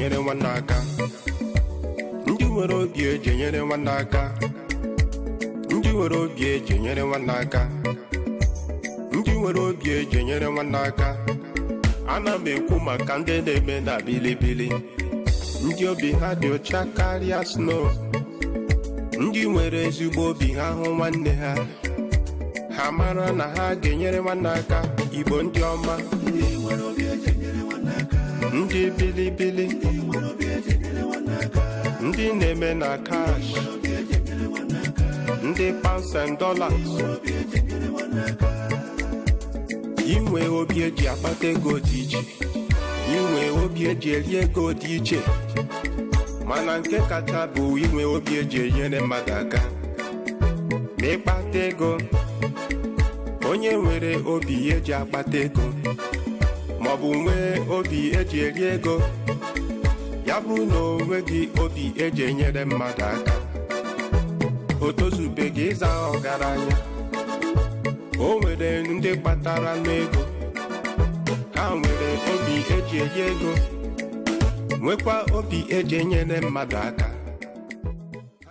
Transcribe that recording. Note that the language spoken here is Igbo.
enyere nwanne aka. Ndị nwere obi eji enyere nwanne aka. Ndị nwere obi eji enyere nwanne aka. Ndị nwere obi eji enyere nwanne aka. Ana m ekwu maka ndị na-eme na bilibili, ndị obi ha dị ọcha karịa snow, ndị nwere ezigbo obi. Ha hụ nwanne ha, ha mara na ha ga-enyere nwanne aka. Igbo ndị ọma, Ndị nwere obi eji enyere nwanne aka. Ndị bilibili, Ndị nwere obi eji enyere nwanne aka. Ndị na-eme na cash, Nwere obi eji enyere nwanne aka. Ndị pounds and dollars. Nwere obi eji enyere nwanne aka. Inwe obi eji akpata ego dị iche, inwe obi eji eri ego dị iche, mana nke kacha bụ inwe obi eji enyere mmadụ aka ma ịkpata ego. Onye nwere obi eji akpata ego maọbụ nwee obi eji eri ego, ya bụrụ na o nweghị obi eji enyere mmadụ aka, o tozubeghị ịza ọgaranya. O nwere ndị kpatara n'ego, ha nwere obi eji eri ego, nwekwa obi eji enyere mmadụ aka.